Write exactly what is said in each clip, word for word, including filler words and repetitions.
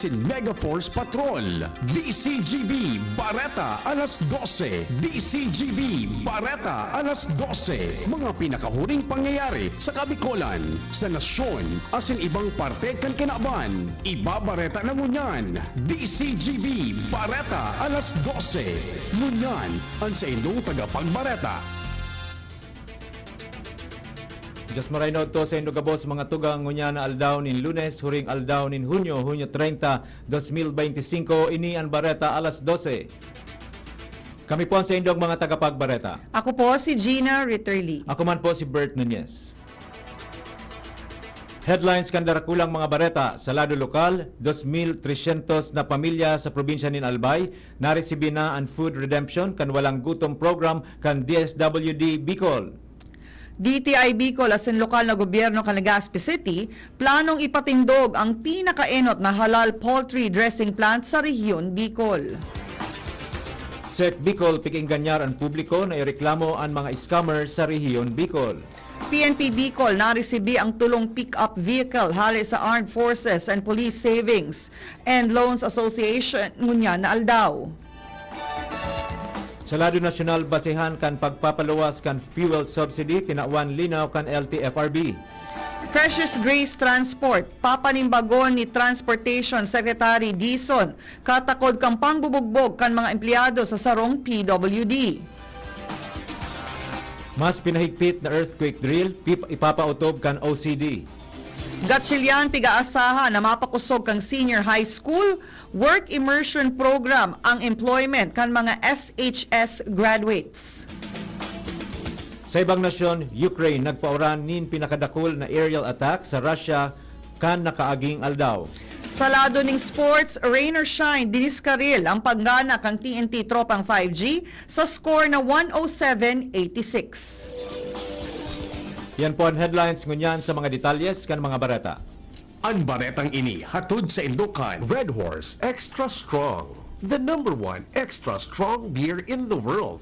Sin Mega Force Patrol, D C G B, Bareta, alas dose, D C G B, Bareta, alas dose. Mga pinakahuring pangyayari sa Kabikolan, sa nasyon, asin ibang parte kan kinaban. Ibabareta na ngunyan, D C G B, Bareta, alas dose. Ngunyan, an saindong tagapagbareta. Diyos maraynod to sa indo gabos, mga tugang, ngunyan na aldaw nin Lunes, huring aldaw nin Hunyo, Hunyo treinta, dos mil beinti singko, ini an Bareta alas dose. Kami po ang saindong mga tagapagbareta. Ako po si Gina Ritterly. Ako man po si Bert Nunez. Headlines kan darakulang mga bareta. Sa lado lokal, dos mil tresyentos na pamilya sa probinsya nin Albay naresibi na an food redemption kan Walang Gutom program kan D S W D Bicol. D T I Bicol asin lokal na gobyerno kan Legazpi City planong ipatindog ang pinakaenot na halal poultry dressing plant sa rehiyon Bicol. Sec Bicol, pig-engganyar an publiko na ireklamo an mga scammer sa rehiyon Bicol. P N P Bicol naresibi ang tulong pick-up vehicle hale sa Armed Forces and Police Savings and Loans Association ngunyan na aldaw. Sa lado nasyonal, basehan kan pagpapaluwas kan fuel subsidy, tinawan linaw kan L T F R B. Precious Grace Transport, papanimbagon ni Transportation Secretary Dizon, katakod kan pangbubugbog kan mga empleyado sa sarong P W D. Mas pinahigpit na earthquake drill, pip-, ipapaotob kan O C D. Gatchilian, pig-aasahan na mapakosog kan senior high school work immersion program ang employment kan mga S H S graduates. Sa ibang nasyon, Ukraine nagpaoran nin pinakadakul na aerial attack sa Russia kan nakaaging aldaw. Sa lado ning sports, rain or shine, diniskaril ang paggana kan T N T Tropang five G sa score na one oh seven eighty-six. Yan po ang headlines ngunyan. Sa mga detalyes kan mga bareta. An baretang ini hatod saindo kan Red Horse Extra Strong, the number one extra strong beer in the world.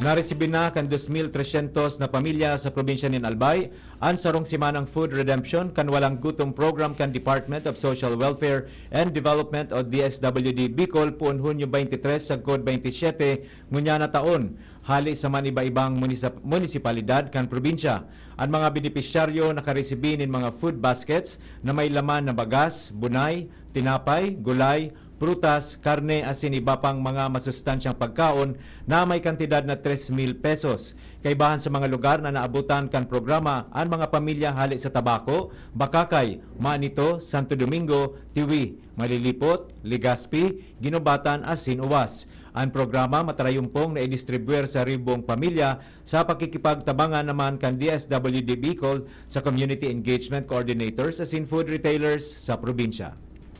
Naresibi na kan dos mil tresyentos na pamilya sa probinsya nin Albay an sarong semanang food redemption kan Walang Gutom program kan Department of Social Welfare and Development o D S W D Bicol poon Hunyo twenty-three sagkod twenty-seven ngunyan na taon. Hale sa man iba-ibang munisip-, munisipalidad kan probinsya, an mga benepisyaryo nakaresibi nin mga food baskets na may laman na bagas, bunay, tinapay, gulay, prutas, karne asin iba pang mga masustansyang pagkaon na may kantidad na tres mil pesos. Kaibahan sa mga lugar na naabutan kan programa an mga pamilya hale sa Tabaco, Bacacay, Manito, Santo Domingo, Tiwi, Malilipot, Legazpi, Guinobatan asin Uwas. An programa matarayumpong na idistribuyar sa ribong pamilya sa pakikipagtabangan naman kan D S W D Bicol sa community engagement coordinators asin food retailers sa probinsya.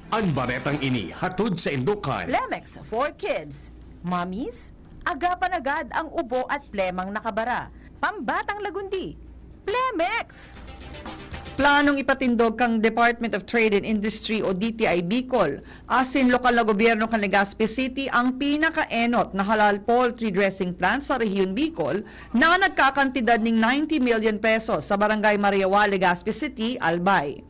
An baretang ini hatod saindo kan Plemex for Kids. Mommies, agapan agad ang ubo at plemang nakabara. Pambatang lagundi, Plemex! Planong ipatindog kan Department of Trade and Industry o D T I Bicol asin lokal na gobyerno kan Legazpi City ang pinakaenot na halal poultry dressing plant sa rehiyon Bicol na nagkakantidad ning ninety million pesos sa Barangay Mariawa, Legazpi City, Albay.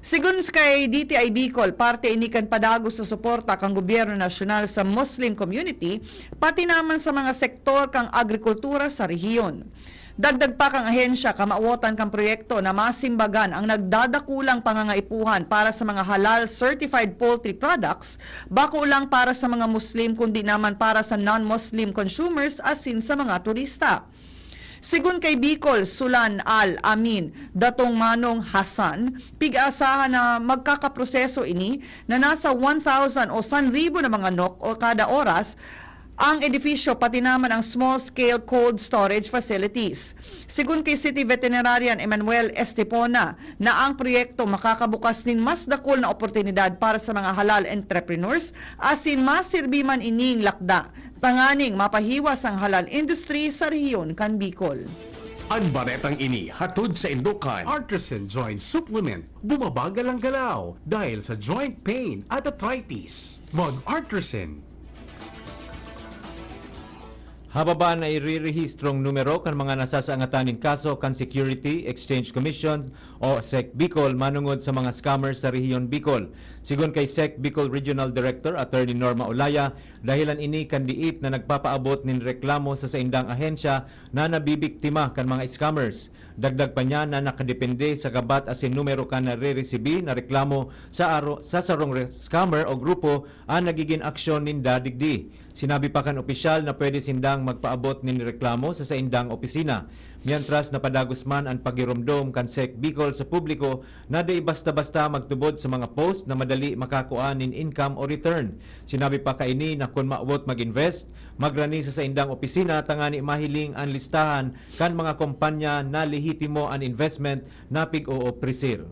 Sigon kay D T I Bicol, parte ini kan padagos na suporta kan gobyerno nasyonal sa Muslim community, pati naman sa mga sektor kan agrikultura sa rehiyon. Dagdag pa kan ahensya, kamawotan kan proyekto na masimbagan ang nagdadakulang pangangaipuhan para sa mga halal certified poultry products, bako lang para sa mga Muslim kundi naman para sa non-Muslim consumers asin sa mga turista. Sigon kay Bicol Sulan Al Amin, datong Manong Hasan, pig-aasahan na magkakaproseso ini na nasa one thousand o san ribo na manok o kada oras ang edifisyo, pati naman ang small-scale cold storage facilities. Sigon kay City Veterinarian Emmanuel Estepona na ang proyekto makakabukas nin mas dakul na oportunidad para sa mga halal entrepreneurs, asin masirbi man ining lakda tanganing mapahiwas ang halal industry sa rehiyon kan Bicol. An baretang ini hatod saindo kan Artisan Joint Supplement. Bumabagal ang galaw dahil sa joint pain at arthritis. Mag-Artisan. Hababa na irerehistrong numero kan mga nasasangatan nin kaso kan Security Exchange Commission o SEC Bicol manongod sa mga scammer sa Rehiyon Bicol. Sigon kay SEC Bicol Regional Director Attorney Norma Olaya, dahilan ini kan diit na nagpapaabot nin reklamo sa saindang ahensya na nabibiktima kan mga scammers. Dagdag pa niya na nakadepende sa gabat asin numero kan nareresibi na reklamo sa aro-, sa sarong re-, scammer o grupo an nagigin aksyon ninda digdi. Sinabi pa kan opisyal na pwede sindang magpaabot nin reklamo sa saindang opisina. Mientras napadagos man an paghiromdom kan SEC Bicol sa publiko na dai basta-basta magtubod sa mga post na madali makakua nin income o return. Sinabi pa kaini na kun mawot mag-invest, magrani sa saindang opisina tangani mahiling an listahan kan mga kompanya na lehitimo an investment na pig-oopresir.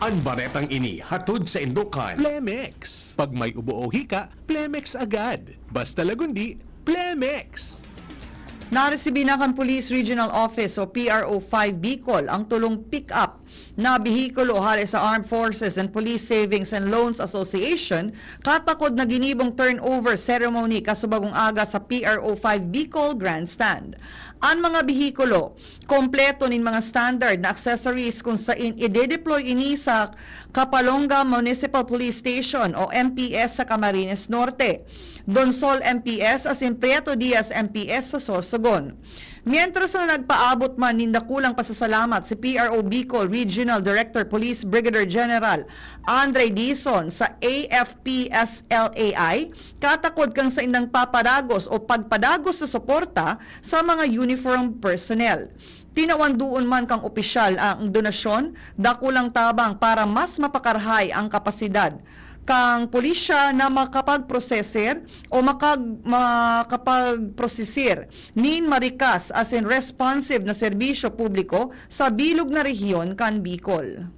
An baretang ini hatod saindo kan Plemex. Pag may ubo o hika, Plemex agad. Basta Lagundi, Plemex! Naresibi na kan Police Regional Office o P R O five Bicol ang tolong pick-up na behikulo hale sa Armed Forces and Police Savings and Loans Association katakod na ginibong turnover ceremony kasubagong aga sa P R O five Bicol Grandstand. An mga behikulo, kompleto nin mga standard na accessories kun sain ide-deploy ini sa Capalonga Municipal Police Station o M P S sa Camarines Norte, Donsol M P S asin Prieto Diaz M P S sa Sorsogon. Mientras na nagpaabot man nin dakulang pasasalamat si P R O Bicol Regional Director Police Brigadier General Andre Dizon sa A F P S L A I, katakod kan saindang papadagos o pagpadagos sa suporta sa mga uniform personnel. Tinawan duon man kan opisyal ang donasyon, dakulang tabang para mas mapakarahay ang kapasidad kan pulisya na makapag-proseser o makag-, makapag-prosesir nin marikas asin responsive na serbisyo publiko sa bilog na rehiyon kan Bicol.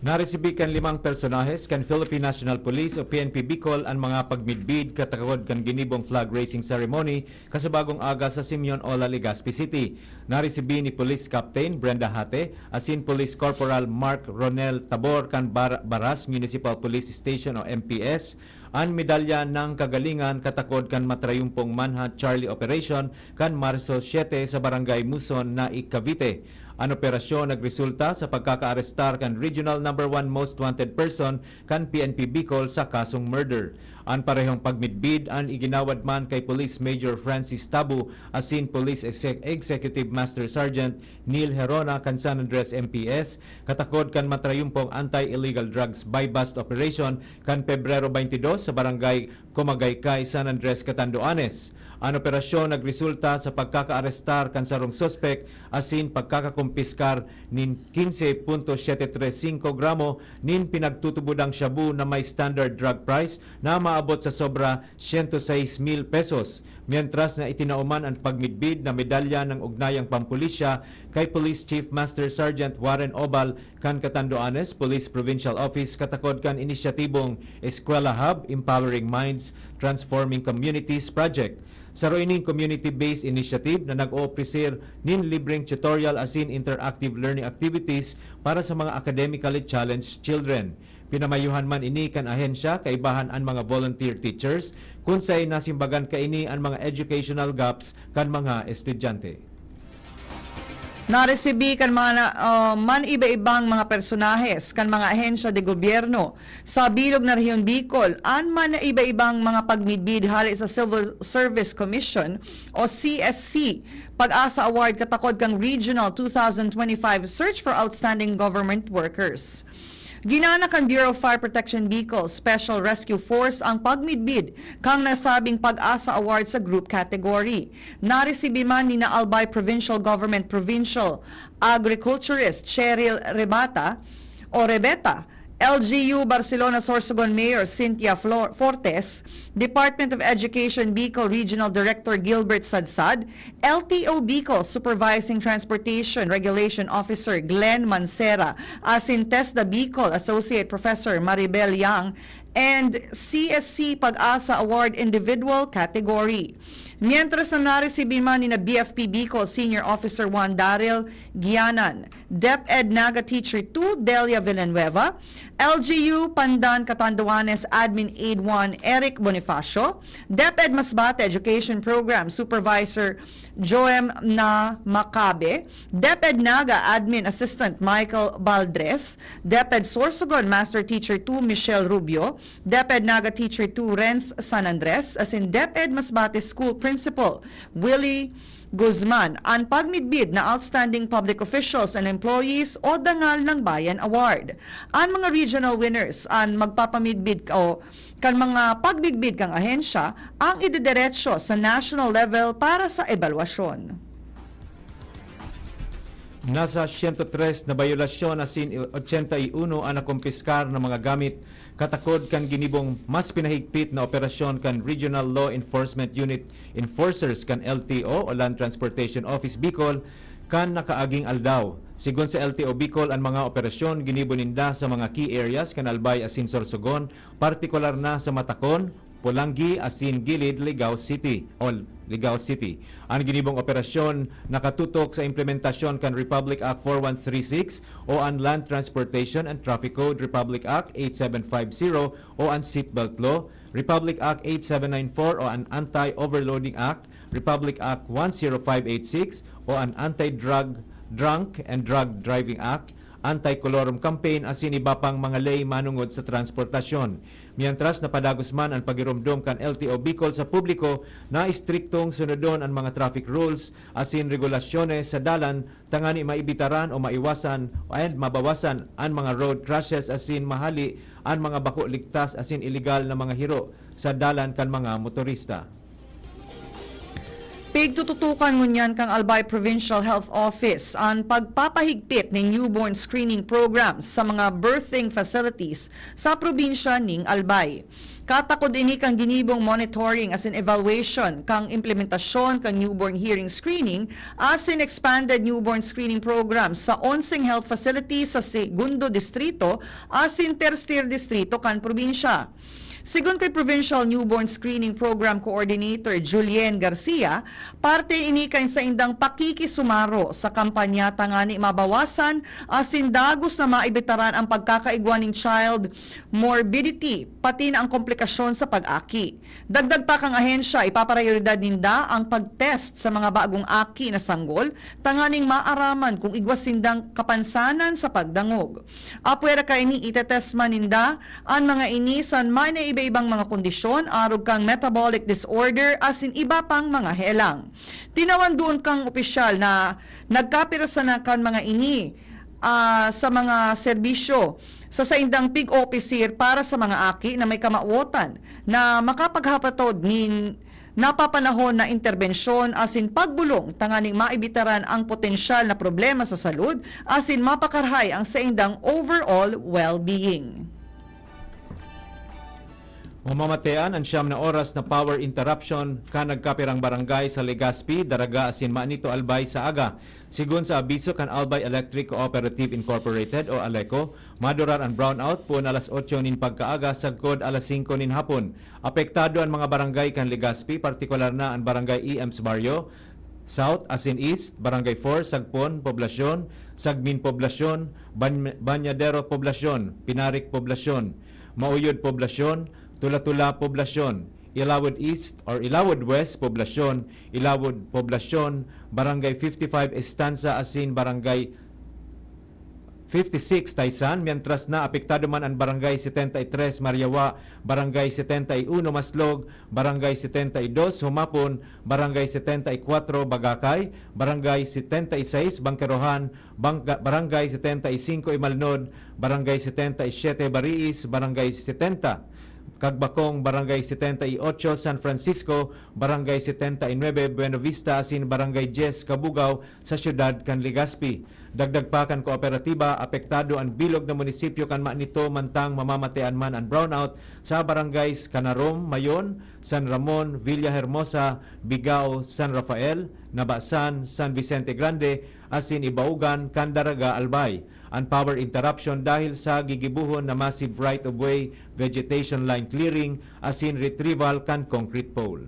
Naresibi kan limang personahes kan Philippine National Police o P N P Bicol an mga pagmidbid katakod kan ginibong flag raising ceremony kasubagong aga sa Simeon Ola, Legazpi City. Naresibi ni Police Captain Brenda Hate asin Police Corporal Mark Ronel Tabor kan Bar-, Baras Municipal Police Station o M P S an medalya ng kagalingan katakod kan matrayumpong Manhunt Charlie Operation kan Marso siete sa Barangay Muson, Naic, Cavite. An operasyon nagresulta sa pagkakaarestar kan Regional Number One Most Wanted Person kan P N P Bicol sa kasong murder. An parehong pagmidbid an iginawad man kay Police Major Francis Tabu asin Police Exec-, Executive Master Sergeant Neil Herona kan San Andres M P S, katakod kan matrayumpong Anti-Illegal Drugs Buy-Bust Operation kan Pebrero twenty-two sa Barangay Kumagaykay, San Andres, Catanduanes. An operasyon nagresulta sa pagkakaarestar kan sarong suspek asin pagkakakumpiskar nin quince punto siete tres singko gramo nin pinagtutubodang shabu na may standard drug price na maabot sa sobra siyento sais mil pesos, mientras na itinao man an pagmidbid na medalya ng ugnayang pampulisya kay Police Chief Master Sergeant Warren Obal kan Catanduanes Police Provincial Office katakod kan inisyatibong Eskwela Hub, Empowering Minds, Transforming Communities Project. Saro ining community-based initiative na nag-oofreser nin libreng tutorial asin interactive learning activities para sa mga academically challenged children. Pinamayuhan man ini kan ahensya kaibahan an mga volunteer teachers, kun saen nasimbagan kaini an mga educational gaps kan mga estudyante. Naresibi kan mga na, ah, man-iba-ibang mga personahes kan mga ahensya de gobyerno sa bilog na Rehiyon Bicol an man iba-ibang mga pagmidbid hale sa Civil Service Commission o C S C Pag-asa Award katakod kan Regional two thousand twenty-five Search for Outstanding Government Workers. Ginana kan Bureau of Fire Protection Bicol Special Rescue Force ang pagmidbid kan nasabing Pag-asa Award sa group category. Naresibi man ni na Albay Provincial Government Provincial Agriculturist Cheryl Rebata o Rebeta, L G U Barcelona Sorsogon Mayor Cynthia Flor-, Fortes, Department of Education Bicol Regional Director Gilbert Sadsad, L T O Bicol Supervising Transportation Regulation Officer Glenn Mancera, asin TESDA Bicol Associate Professor Maribel Yang, and C S C Pag-asa Award Individual Category. Mientras na naresibi man ni na B F P Bicol Senior Officer one Daryl Gianan, DepEd Naga Teacher two Delia Villanueva, L G U Pandan Catanduanes Admin Aid one Eric Bonifacio, DepEd Masbate Education Program Supervisor Joem Na Macabe, DepEd Naga Admin Assistant Michael Baldres, DepEd Sorsogon Master Teacher two Michelle Rubio, DepEd Naga Teacher two Renz San Andres, asin DepEd Masbate School Principal Willie Guzman, an pagmidbid na Outstanding Public Officials and Employees o Dangal ng Bayan Award. An mga regional winners an magpapamidbid o kan mga pagmidbid kan ahensya ang idederetso sa national level para sa ebalwasyon. Nasa siyento tres na bayolasyon asin ochenta y uno an nakumpiskar na mga gamit katakod kan ginibong mas pinahigpit na operasyon kan Regional Law Enforcement Unit enforcers kan L T O o Land Transportation Office Bicol kan nakaaging aldaw. Sigon sa L T O Bicol, an mga operasyon ginibo ninda sa mga key areas kan Albay asin Sorsogon, partikular na sa Matacon, Polangui asin Gilid, Ligao City o Ligao City. An ginibong operasyon nakatutok sa implementasyon kan Republic Act four one three six o an Land Transportation and Traffic Code, Republic Act eight seven five zero o an Seatbelt Law, Republic Act eight seven nine four o an Anti-Overloading Act, Republic Act one zero five eight six o an Anti-Drug, Drunk and Drug Driving Act, Anti-Colorum Campaign asin iba pang mga ley manongod sa transportasyon. Mientras, napadagos man an pagiromdom kan L T O Bicol sa publiko na istriktong sunodon an mga traffic rules asin regulasyones sa dalan tangani maibitaran o maiwasan and mabawasan an mga road crashes asin mahali an mga bako ligtas asin ilegal na mga hiro sa dalan kan mga motorista. Pigtututukan ngunyan kan Albay Provincial Health Office an pagpapahigpit nin newborn screening program sa mga birthing facilities sa probinsya nin Albay. Katakod ini kan ginibong monitoring asin evaluation kan implementasyon kan newborn hearing screening asin expanded newborn screening program sa onseng health facility sa Segundo Distrito asin Tercer Distrito kan probinsya. Sigon kay Provincial Newborn Screening Program Coordinator Julien Garcia, parte ini kan saindang pakikisumaro sa kampanya tangani mabawasan asin dagos na maibitaran ang pagkakaigwa nin child morbidity, pati na ang komplikasyon sa pag-aki. Dagdag pa kan ahensya, ipaprayoridad ninda ang pag-test sa mga bagong aki na sanggol tanganing maaraman kung igwa sindang kapansanan sa pagdangog. Apwera kaini, itetest man ninda an mga ini san may naiba-ibang mga kondisyon, arog kan metabolic disorder asin iba pang mga helang. Tinawan duon kan opisyal na nagkapira sana kan mga ini, ah, sa mga serbisyo sa saindang pig-opisir para sa mga aki na may kamawotan na makapaghapatod nin napapanahon na interbensyon asin pagbolong tanganing maibitaran ang potensyal na problema sa salud asin mapakarahay ang saindang overall well-being. Mamamatean an siyam na oras na power interruption kan nagkapirang barangay sa Legazpi, Daraga asin Manito, Albay sa aga. Sigon sa abiso kan Albay Electric Cooperative Incorporated o ALECO, madurar an brownout poon alas otso nin pagkaaga sagkod alas singko nin hapon. Apektado an mga barangay kan Legazpi, partikular na an Barangay E M's Barrio South asin East, Barangay four, Sagpon, Poblasyon, Sagmin, Poblasyon, Ban-, Bañadero, Poblasyon, Pinarik, Poblasyon, Mauyod, Poblasyon, Tula-Tula, Poblasyon, Ilawod East or Ilawod West, Poblasyon, Ilawod, Poblasyon, Barangay fifty-five, Estancia asin Barangay fifty-six, Taysan, mientras na apektado man an Barangay setenta y tres, Mariawa, Barangay setenta y uno, Maslog, Barangay setenta y dos, Humapon, Barangay setenta y cuatro, Bagakay, Barangay setenta y seis, Bangkerohan, Bangga-, Barangay setenta y cinco, Imalnod, Barangay setenta y siete, Bariis, Barangay setenta, Cagbacong, Barangay setenta y ocho, San Francisco, Barangay setenta y nueve, Buenavista, asin Barangay diyes, Cabugao, sa siyudad kan Legazpi. Dagdag pa kan kooperatiba, apektado an bilog na munisipyo kan Manito mantang mamamatean man an brownout sa barangays Canarom, Mayon, San Ramon, Villahermosa, Bigao, San Rafael, Nabasan, San Vicente Grande, asin Ibaugan kan Daraga, Albay. An power interruption dahil sa gigibohon na massive right-of-way, vegetation line clearing, asin retrieval kan concrete pole.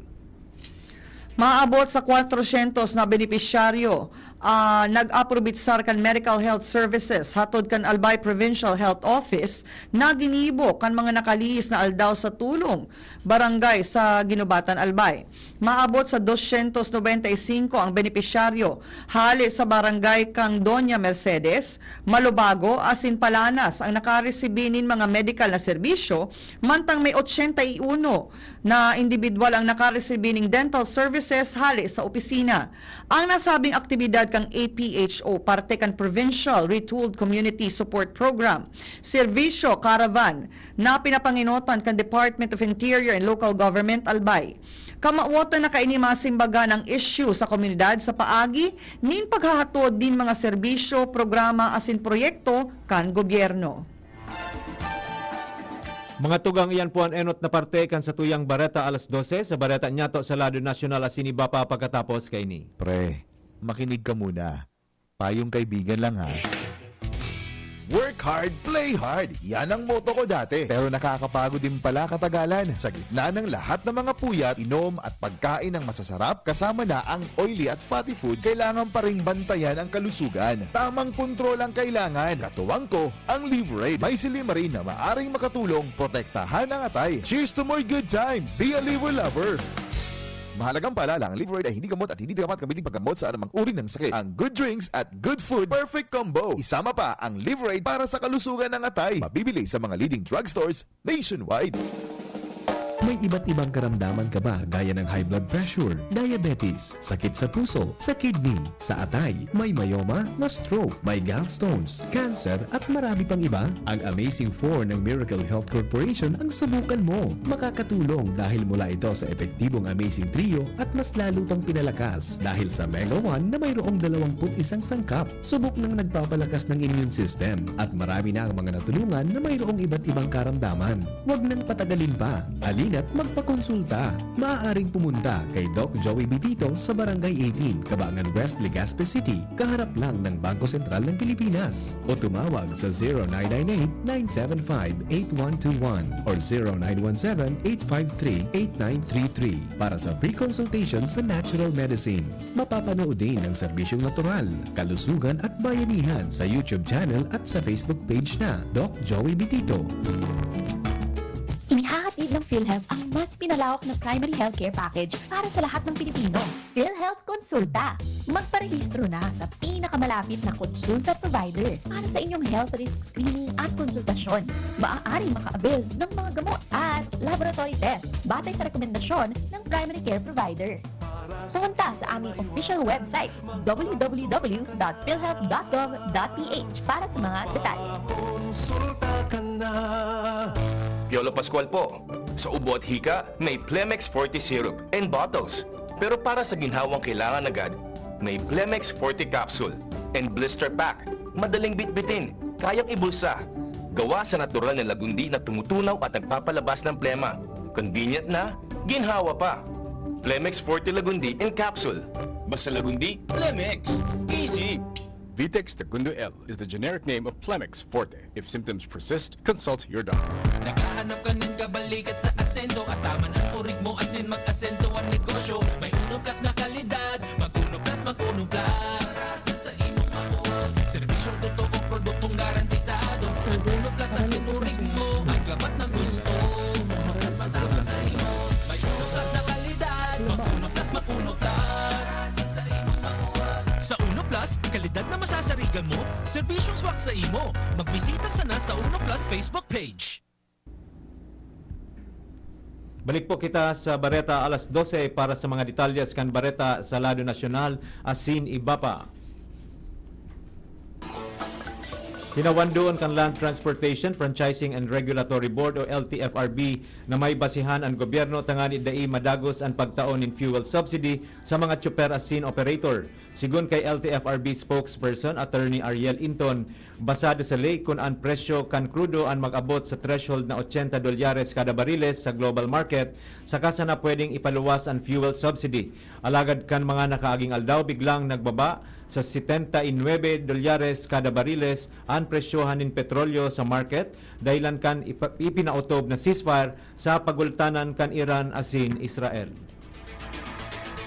Maabot sa kwatrosyentos na benepisyaryo ah, nag-aprobitsar kan medical health services hatod kan Albay Provincial Health Office na ginibo kan mga nakalihis na aldaw sa Tulong Barangay sa Guinobatan, Albay. Maabot sa dosyentos nobenta y singko ang benepisyaryo hale sa barangay kan Doña Mercedes, Malubago asin Palanas ang nakaresibi nin mga medikal na serbisyo, mantang may ochenta y uno na indibidwal ang nakaresibi nin dental services hale sa opisina. Ang nasabing aktibidad kan A P H O parte kan Provincial Retooled Community Support Program, Serbisyo Caravan, na pinapangenotan kan Department of Interior and Local Government, Albay. Kamawotan na kaini masimbagan ang isyu sa komunidad sa paagi nin paghahatod nin mga serbisyo, programa asin proyekto kan gobyerno. Mga tugang, iyan po an enot na parte kan satuyang bareta alas dose. Sa bareta nyato sa lado nasyonal asin iba pa pagkatapos kaini. Pre, makinig ka muna. Payong kaibigan lang, ha. Work hard, play hard. Yan ang motto ko dati. Pero nakakapagod din pala katagalan. Sa gitna ng lahat ng mga puyat, inom at pagkain ng masasarap, kasama na ang oily at fatty foods, kailangan pa ring bantayan ang kalusugan. Tamang kontrol ang kailangan. Katuwang ko, ang Liverade. May silimarin na maaring makatulong protektahan ang atay. Cheers to more good times! Be a Liver Lover! Mahalagang paalala, ang Liverade ay hindi gamot at hindi dapat gamitin paggamot sa anumang uri ng sakit. Ang good drinks at good food, perfect combo. Isama pa ang Liverade para sa kalusugan ng atay. Mabibili sa mga leading drugstores nationwide. May iba't ibang karamdaman ka ba, gaya ng high blood pressure, diabetes, sakit sa puso, sa kidney, sa atay, may myoma, na-stroke, may gallstones, cancer, at marami pang iba? Ang Amazing four ng Miracle Health Corporation ang subukan mo. Makakatulong dahil mula ito sa epektibong Amazing Trio at mas lalo pang pinalakas dahil sa Mega one na mayroong dalawampu't isang sangkap. Subok nang nagpapalakas ng immune system at marami na ang mga natulungan na mayroong iba't ibang karamdaman. Huwag nang patagalin pa. Halina't magpakonsulta. Maaaring pumunta kay Doc Joey Bitito sa Barangay eighteen, Cabangan West, Legazpi City, kaharap lang ng Bangko Sentral ng Pilipinas. O tumawag sa zero nine nine eight, nine seven five, eight one two one or zero nine one seven, eight five three, eight nine three three para sa free consultation sa natural medicine. Mapapanood din ang serbisyong natural, kalusugan at bayanihan sa YouTube channel at sa Facebook page na Doc Joey Bitito. Inihahatid ng PhilHealth ang mas pinalawak na primary healthcare package para sa lahat ng Pilipino. PhilHealth Konsulta. Magparehistro na sa pinakamalapit na konsulta provider para sa inyong health risk screening at konsultasyon. Maaaring maka-avail ng mga gamot at laboratory test batay sa rekomendasyon ng primary care provider. Pumunta sa aming official website, w w w dot philhealth dot gov dot p h, para sa mga detalye. Piolo Pascual po. Sa ubo at hika, may Plemex Forte Syrup and bottles. Pero para sa ginhawang kailangan agad, may Plemex Forte Capsule and Blister Pack. Madaling bitbitin, kayang ibulsa. Gawa sa natural na lagundi na tumutunaw at nagpapalabas ng plema. Convenient na, ginhawa pa. Plemex Forte Lagundi in Capsule. Basta Lagundi, Plemex. Easy! Vitex Tagundo L is the generic name of Plemex Forte. If symptoms persist, consult your doctor. Naghahanap ka nin kabalikat sa asenso, ataman ang urig mo asin mag-asenso ang negosyo. May Uno Plus na kalidad, mag Uno Plus, mag Uno Plus. Sa, sa imong makuha, serbisyong totoo, produktong garantisado. Ang Uno Plus asin urig mo, ang gabat na gusto. Uno Plus matama sa imo. May Uno Plus na kalidad, mag Uno Plus, mag Uno Plus. Sa, sa imong makuha. Sa Uno Plus, kalidad na masasarigan mo, serbisyong swak sa imo. Magbisita sana sa Uno Plus Facebook page. Balik po kita sa Bareta alas dose para sa mga detalyes kan Bareta sa lado nasyonal asin iba pa. Tinawan duon kan Land Transportation, Franchising and Regulatory Board o L T F R B na may basehan an gobyerno tanganing dai madagos an pagtao nin fuel subsidy sa mga tsoper asin operator. Sigon kay L T F R B spokesperson Attorney Ariel Inton, basado sa ley, kun an presyo kan krudo an mag-abot sa threshold na ochenta dolyares kada bariles sa global market, saka sana pwedeng ipaluwas an fuel subsidy. Alagad kan mga nakaaging aldaw, biglang nagbaba sa setenta y nuebe dolyares kada bariles an presyohan nin petrolyo sa market, dahilan kan ipa-, ipinaotob na ceasefire sa pagultanan kan Iran asin Israel.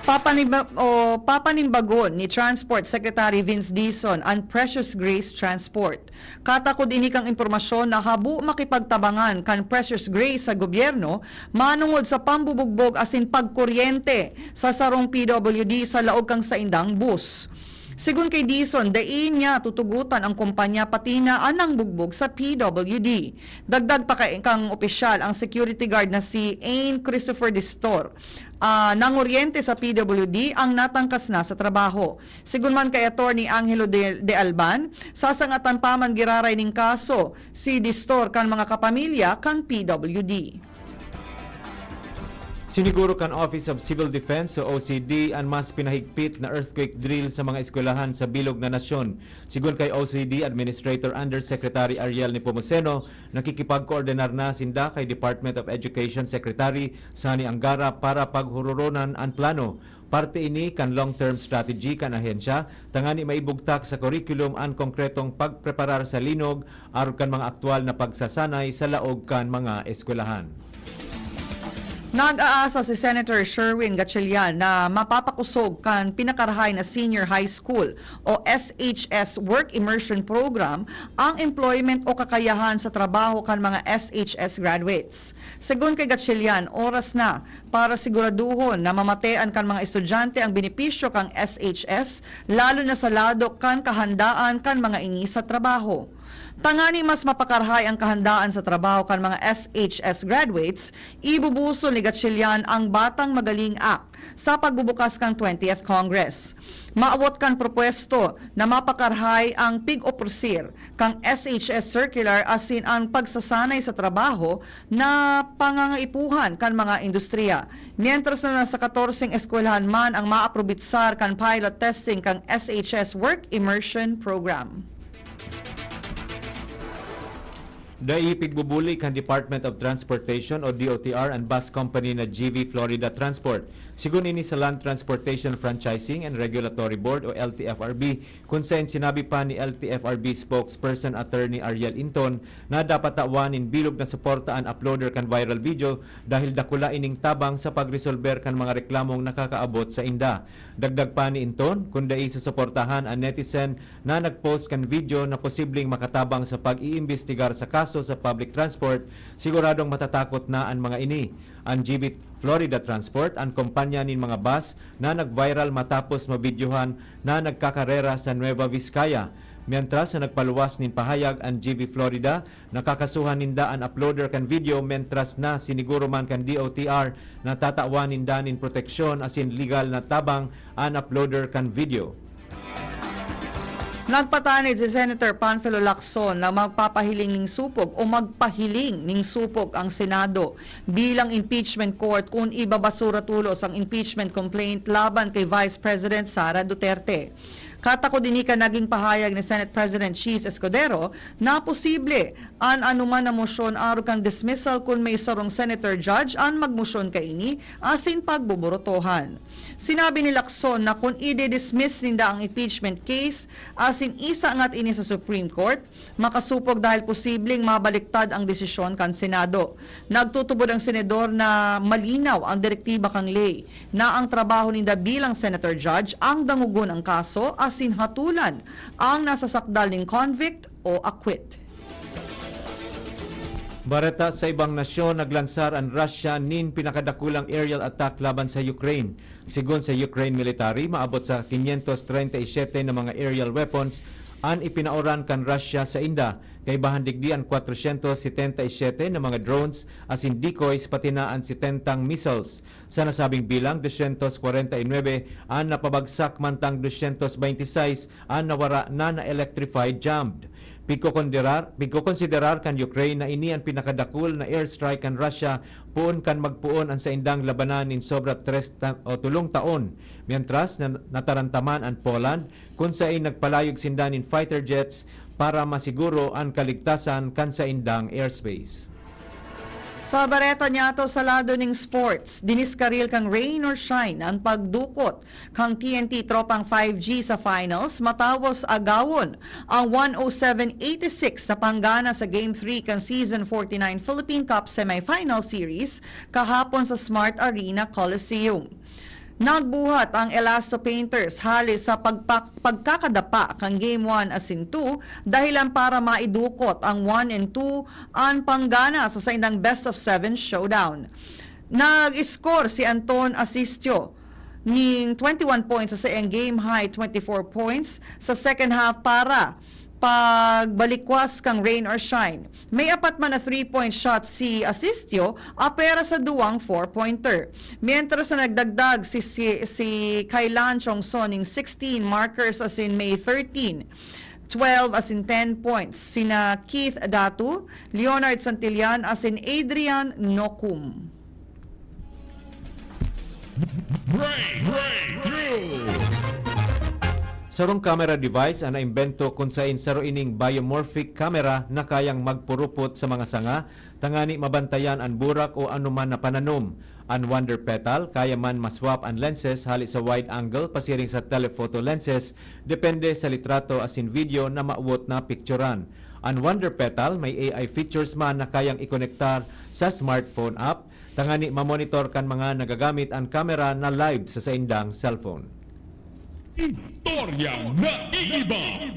Papanimba-, o papanimbagon ni Transport Secretary Vince Dizon an Precious Grace Transport. Katakod ini kan impormasyon na habo makipagtabangan kan Precious Grace sa gobyerno manongod sa pambubugbog asin pagkuryente sa sarong P W D sa laog kan saindang bus. Sigon kay Dizon, dai niya tutugotan ang kumpanya pati na an nangbugbog sa P W D. Dagdag pa kay, kang opisyal, ang security guard na si Ain Christopher Distor, ah, nangoryente sa P W D, ang natangkas na sa trabaho. Sigon man kay Attorney Angelo de, de Alban, sasangatan pa man giraray nin kaso si Distor kan mga kapamilya kan P W D. Siniguro kan Office of Civil Defense o O C D an mas pinahigpit na earthquake drill sa mga eskwelahan sa bilog na nasyon. Sigon kay O C D Administrator Undersecretary Ariel Nepomuceno, nakikipagkoordinar na sinda kay Department of Education Secretary Sonny Angara para paghuroronan an plano. Parte ini kan long-term strategy kan ahensya tangani maibugtak sa curriculum an konkretong pagpreparar sa linog arog kan mga aktual na pagsasanay sa laog kan mga eskwelahan. Nag-aasa si Senator Sherwin Gatchalian na mapapakosog kan pinakarahay na Senior High School o S H S Work Immersion Program ang employment o kakayahan sa trabaho kan mga S H S graduates. Segun kay Gatchalian, oras na para siguraduhon na mamatean kan mga estudyante ang benepisyo kan S H S, lalo na sa lado kan kahandaan kan mga ini sa trabaho. Tangani mas mapakarahay ang kahandaan sa trabaho kan mga S H S graduates, ibubusol ni Gatchalian ang Batang Magaling Act sa pagbubukas kan twentieth Congress. Maawot kan propuesto na mapakarahay ang pig-opresir kan S H S circular asin ang pagsasanay sa trabaho na pangangaipuhan kan mga industriya, mientras na nasa katorseng eskwelahan man ang maaprobitsar kan pilot testing kan S H S Work Immersion Program. Dai pigbubuli kan Department of Transportation o D O T R an bus company na G V Florida Transport. Sigun ini sa Land Transportation Franchising and Regulatory Board o L T F R B, kun saen sinabi pa ni L T F R B spokesperson Attorney Ariel Inton na dapat tawan nin bilog na suporta an uploader kan viral video dahil dakula ining tabang sa pagresolber kan mga reklamong nakakaabot sa inda. Dagdag pa ni Inton, kun dai susuportahan an netizen na nag-post kan video na posibleng makatabang sa pag-iimbestigar sa kaso sa public transport, siguradong matatakot na an mga ini. An G V Florida Transport, an kompanya nin mga bus na nag-viral matapos mabidyohan na nagkakarera sa Nueva Vizcaya, mientras na nagpaluwas nin pahayag an G V Florida na kakasuhan ninda an uploader kan video, mientras na siniguro man kan D O T R na tatawan ninda nin proteksyon asin legal na tabang an uploader kan video. Nagpatanid si Senator Panfilo Lacson na magpapahiling nin supog o magpahiling nin supog ang Senado bilang impeachment court kun ibabasura tolos ang impeachment complaint laban kay Vice President Sara Duterte. Katakod ini kan naging pahayag ni Senate President Chiz Escudero na posible an anoman na mosyon arog kan dismissal kun may sarong senator judge an magmosyon kaini asin pagboborotohan. Sinabi ni Lacson na kun ide-dismiss ninda ang impeachment case asin isangat ini sa Supreme Court, makasupog dahil posibleng mabaliktad ang desisyon kan Senado. Nagtutubod ang senador na malinaw ang direktiba kan ley na ang trabaho ninda bilang senator judge ang dangogon ang kaso asin hatulan ang nasasakdal nin convict o acquit. Bareta sa ibang nasyon, naglansar an Russia nin pinakadakulang aerial attack laban sa Ukraine. Sigon sa Ukraine military, maabot sa quinientos treinta y siete na mga aerial weapons an ipinaoran kan Russia sa inda. Kaibahan digdi an cuatrocientos setenta y siete na mga drones asin decoys, pati na an setentang missiles. Sa nasabing bilang, dosyentos kwarenta y nuebe an napabagsak, mantang dosyentos beintisais an nawara na na-electrified, jammed. Pigkokonderar-, pigkokonsiderar kan Ukraine na ini an pinakadakul na airstrike kan Russia poon kan magpoon an saindang labanan nin sobra tres ta-, o tolong taon, mientras na natarantaman an Poland, kun sain nagpalayog sinda nin fighter jets para masiguro an kaligtasan kan saindang airspace. Sa bareta niyato sa lado ning sports, diniskaril kan Rain or Shine an pagdukot kan T N T Tropang five G sa finals matapos agawon ang one oh seven eighty-six na panggana sa Game three kan Season forty-nine Philippine Cup Semifinal Series kahapon sa Smart Arena Coliseum. Nagbuhat ang Elasto Painters hali sa pagpak-, pagkakadapa kan Game one asin two, dahilan para maidukot ang one and two an panggana sa saindang best of seven showdown. Nag-score si Anton Asistio ning twenty-one points sa saiyang game-high twenty-four points sa second half para pagbalikwas kan rain or shine. May apat man na three-point shot si Asistio, apwera sa duwang four-pointer. Mientras na nagdagdag si, si, si Kailan Chongson ning sixteen markers asin may thirteen, twelve asin ten points. Sina Keith Datu, Leonard Santillan asin Adrian Nokum. Sarong camera device an naimbento kun sain saro ining biomorphic camera na kayang magpurupot sa mga sanga tangani mabantayan an burak o anoman na pananom. An wonder petal, kaya man ma-swap an lenses hali sa wide angle pasiring sa telephoto lenses, depende sa litrato asin video na mawot na pikturan. An wonder petal may A I features man na kayang ikonektar sa smartphone app tangani mamonitor kan mga nagagamit an kamera na live sa saindang cellphone. Istoryang naiiba.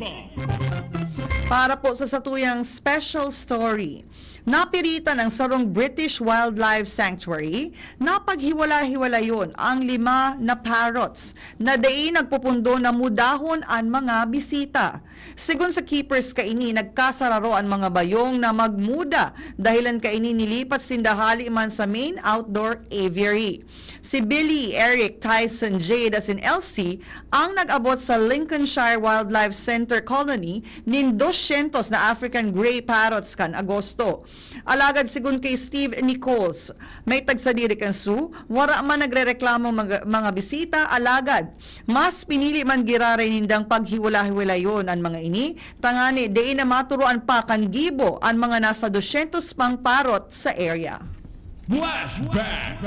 Para po sa satuyang special story, napiritan ang sarong British Wildlife Sanctuary na paghiwala-hiwalayon ang lima na parrots na dai nagpupundo na mudahon an mga bisita. Segun sa keepers kaini, nagkasararo an mga bayong na magmuda, dahilan kaini nilipat sinda hali man sa main outdoor aviary. Si Billy, Eric, Tyson, Jade asin Elsie ang nag-abot sa Lincolnshire Wildlife Center Colony nin dosyentos na African grey parrots kan Agosto. Alagad segun kay Steve Nichols, may tagsadiri kan zoo, wara man nagrereklamo mga, mga bisita, alagad mas pinili man giraray nindang paghiwala-hiwalayon an mga ini, tangani dai na maturoan pa kan gibo an mga nasa dosyentos pang parrot sa area. Flashback.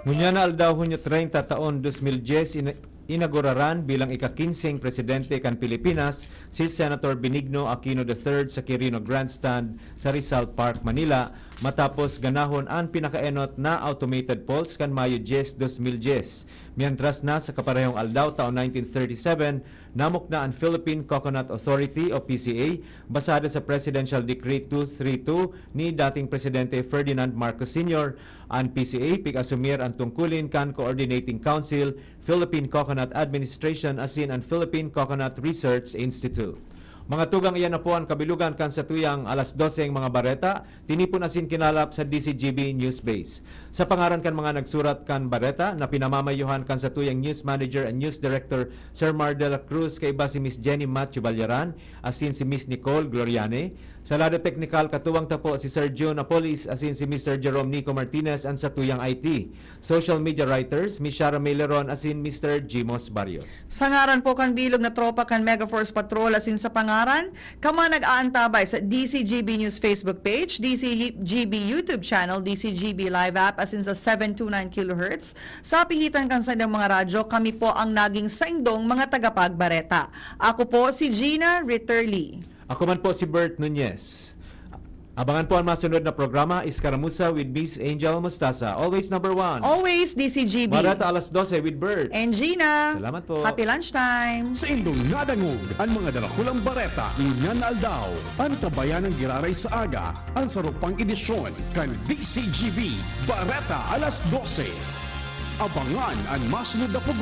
Ngunyan na aldaw, Hunyo treinta, taon dos mil dyes, ina- inaguraran bilang ika-kinseng presidente kan Pilipinas si Senator Benigno Aquino the third sa Quirino Grandstand sa Rizal Park, Manila, matapos ganahon an pinakaenot na automated polls kan Mayo dyes, dos mil dyes. Mientras na sa kaparehong aldaw, taon nineteen thirty-seven, namukna an Philippine Coconut Authority o P C A, basado sa Presidential Decree two three two ni dating Presidente Ferdinand Marcos Senior. An P C A pig-asumir an tungkulin kan Coordinating Council, Philippine Coconut Administration asin an Philippine Coconut Research Institute. Mga tugang, iyan na po an kabilugan kan satuyang alas doseng mga bareta, tinipon asin kinalap sa D C G B News Base. Sa pangaran kan mga nagsurat kan bareta na pinamamayohan kan satuyang News Manager and News Director, Sir Mar de la Cruz, kaiba si Miss Jenny Matthew Balyaran asin si Miss Nicole Gloriane. Sa lado teknikal, katuwang ta po si Sir June Apolis asin si Mister Jerome Nico Martinez, an satuyang I T. Social media writers, Miss Shara Maileron asin Mister Jimos Barrios. Sa ngaran po kan bilog na tropa kan Megaforce Patrol asin sa pangaran kan mga nag-aantabay sa D C G B News Facebook page, D C G B YouTube channel, D C G B Live app asin sa seven two nine kilohertz sa pihitan kan saindong mga radyo, kami po ang naging saindong mga tagapagbareta. Ako po si Gina Ritterly. Ako man po si Bert Nunez. Abangan po ang masunod na programa, Iskaramuza with Miss Angel Mostaza. Always number one. Always D C G B. Bareta alas dose with Bert. And Gina. Salamat po. Happy lunchtime. Saindong nadangog an mga darakulang bareta ngunyan na aldaw. Antabayan an giraray sa aga, an sarong pang-edisyon kan D C G B Bareta alas dose. Abangan an masunod na programa.